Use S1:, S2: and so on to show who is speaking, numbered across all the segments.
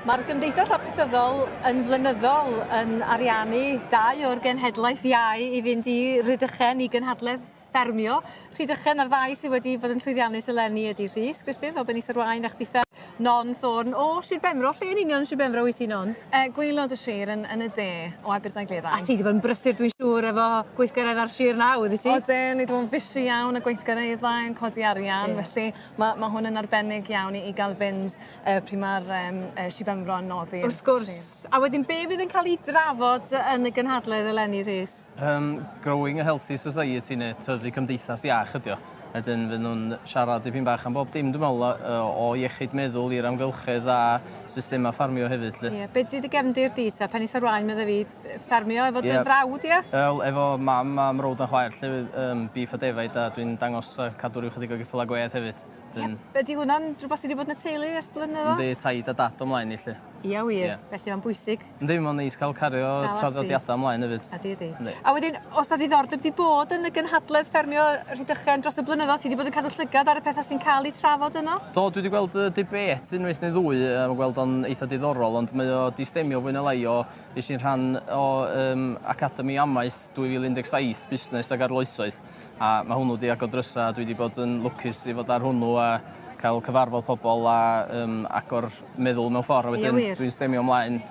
S1: Mae'r Gymdeithas Amaethyddol yn flynyddol yn ariannu dau o'r genhedlaeth iau i fynd i Rhydychen i gynhadledd ffermio. Rhydychen a'r ddau sydd wedi bod yn llwyddiannus eleni ydy Rhys Griffith o Benisarwaun a chditha Non Thorne o Sir Benfro. Lle yn union yn Sir Benfro wyt ti Non?
S2: Yy gwaelod y sir yn yn y de o Aberdaugleddau.
S1: A ti 'di bod yn brysur dwi'n siŵr efo gweithgaredda'r sir nawdd wyt ti?
S2: Odyn ni 'di bod yn fishi iawn y gweithgareddau yn codi arian
S1: Ie.
S2: felly ma' ma' hwn yn arbennig iawn i i ga'l fynd yy pryd ma'r yym yy Sir Benfro yn noddi'r
S1: Wrth gwrs. A wedyn be' fydd yn ca'l 'i drafod yn y gynhadledd eleni Rhys?
S3: Yym growing a healthy society ne' tyfu cymdeithas iach ydi o. Wedyn fy' nw'n siarad dipyn bach am bob dim dwi me'wl o yy o iechyd meddwl i'r amgylchedd a systema ffarmio hefyd 'lly.
S1: Ie be' 'di dy gefndir di 'ta? Pen Is ar Waun medda fi ffermio efo dy
S3: Ie.
S1: frawd ia?
S3: Wel efo mam a mrawd a chwaer 'lly yym beef a defaid a dwi'n dangos yy cadw ryw chydig o geffyla gwedd hefyd.
S1: Ie. Ydi hwnna'n rwbath sy 'di bod yn y teulu ers blynyddodd?
S3: Yndi taid a dad o mlaen i 'lly.
S1: Ia wir?
S3: Ie.
S1: Felly ma'n bwysig.
S3: Yndi ma'n neis ca'l cario traddodiada ymlaen efyd.
S1: Ydi ydi.
S3: Yndi.
S1: A wedyn o's 'na ddiddordeb 'di bod yn y gynhadledd ffermio Rhydychen dros y blynyddodd? Ti 'di bod yn cadw llygad ar y petha sy'n ca'l 'u trafod yno?
S3: Do dwi 'di gweld y debate unwaith neu ddwy yy ma' gweld o'n eitha diddorol ond mae o 'di stemio fwy ne' lai o fues i'n rhan o yym Academi Amaeth 2017 busnes ag arloesoedd a ma' hwnnw 'di agor drysa a dwi 'di bod yn lwcus i fod ar hwnnw a ca'l cyfarfod pobol a yym agor meddwl mewn ffor a wedyn...
S1: Ie wir.
S3: ...dwi'n stemio ymlaen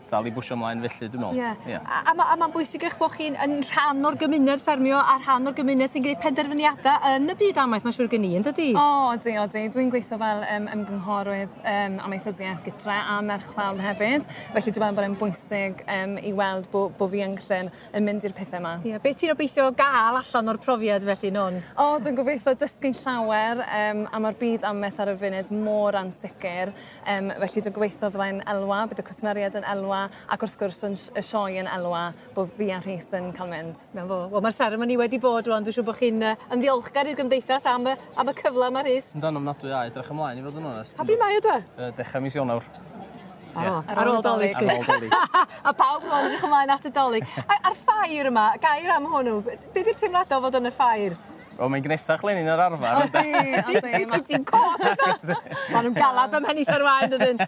S3: dal i bwsio ymlaen felly dwi me'wl.
S1: Ie.
S3: Ie.
S1: A a ma' a ma'n bwysig eich bo' chi'n yn rhan o'r gymuned ffermio a rhan o'r gymuned sy'n gneud penderfyniada yn y byd amaeth ma' siŵr gen i yndydi?
S2: O odi odi dwi'n gweitho fel yym ymgynghorydd yym amaethyddiaeth gytre a merch ffarm hefyd felly dwi meddwl bod e'n bwysig yym i weld bo' bo' fi yn gallu yn mynd i'r pethe 'ma.
S1: Ie be' ti'n obeithio ga'l allan o'r profiad felly Non?
S2: O dwi'n gobeitho dysgu llawer yym a ma'r byd amaeth ar y funud mor ansicir yym felly dwi'n gobeitho fyddai'n elwa bydd y cwsmeriaid yn elwa ac wrth gwrs yn s- y sioe yn elwa bo' fi a Rhys yn ca'l mynd.
S1: 'Na fo. Wel ma'r seremoni wedi bod rŵan dwi siŵr bo' chi'n yy yn ddiolchgar i'r gymdeithas am y am y cyfle 'ma Rhys.
S3: Yndan ofnadwy a edrych ymlaen i fod yn onest.
S1: Pa bryd mae o dwe?
S3: Yy dechra mis Ionawr.
S1: O ar ôl 'Dolig.
S3: Ar ôl 'Dolig.
S1: A pawb rŵan edrych ymlaen at y 'Dolig. A a'r ffair yma, gair am hwnnw. Be' 'di'r teimlade o fod yn y ffair?
S3: Wel mae'n gnesach leni na'r arfar
S2: Odi odi.
S1: Sgin ti'm cot na? Ma' nw'n galad ym Mhenis ar Waun dydyn?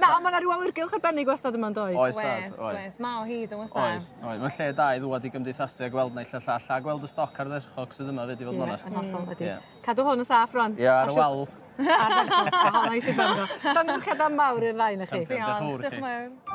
S1: Na on' ma' 'na ryw awyrgylch arbennig wastad yma yndoes?
S3: Oes tad
S2: Oes
S3: oes.
S2: oes ma' o hyd yn o's e?
S3: Oes oes ma'n lle da i ddwad i gymdeithasu a gweld naill a llall a gweld y stoc ardderchog sydd yma 'fyd i fod yn onest.
S1: Ie yn hollol ydi.
S3: Ie.
S1: Cadw hwn yn saff rŵan.
S3: Ie ar y wal.
S1: Ardderchog. A honna i Sir Benfro. Llongyfarchiadau mawr i'r ddau onoch chi.
S3: Diolch yn fowr i chi.
S2: Diolch yn fawr.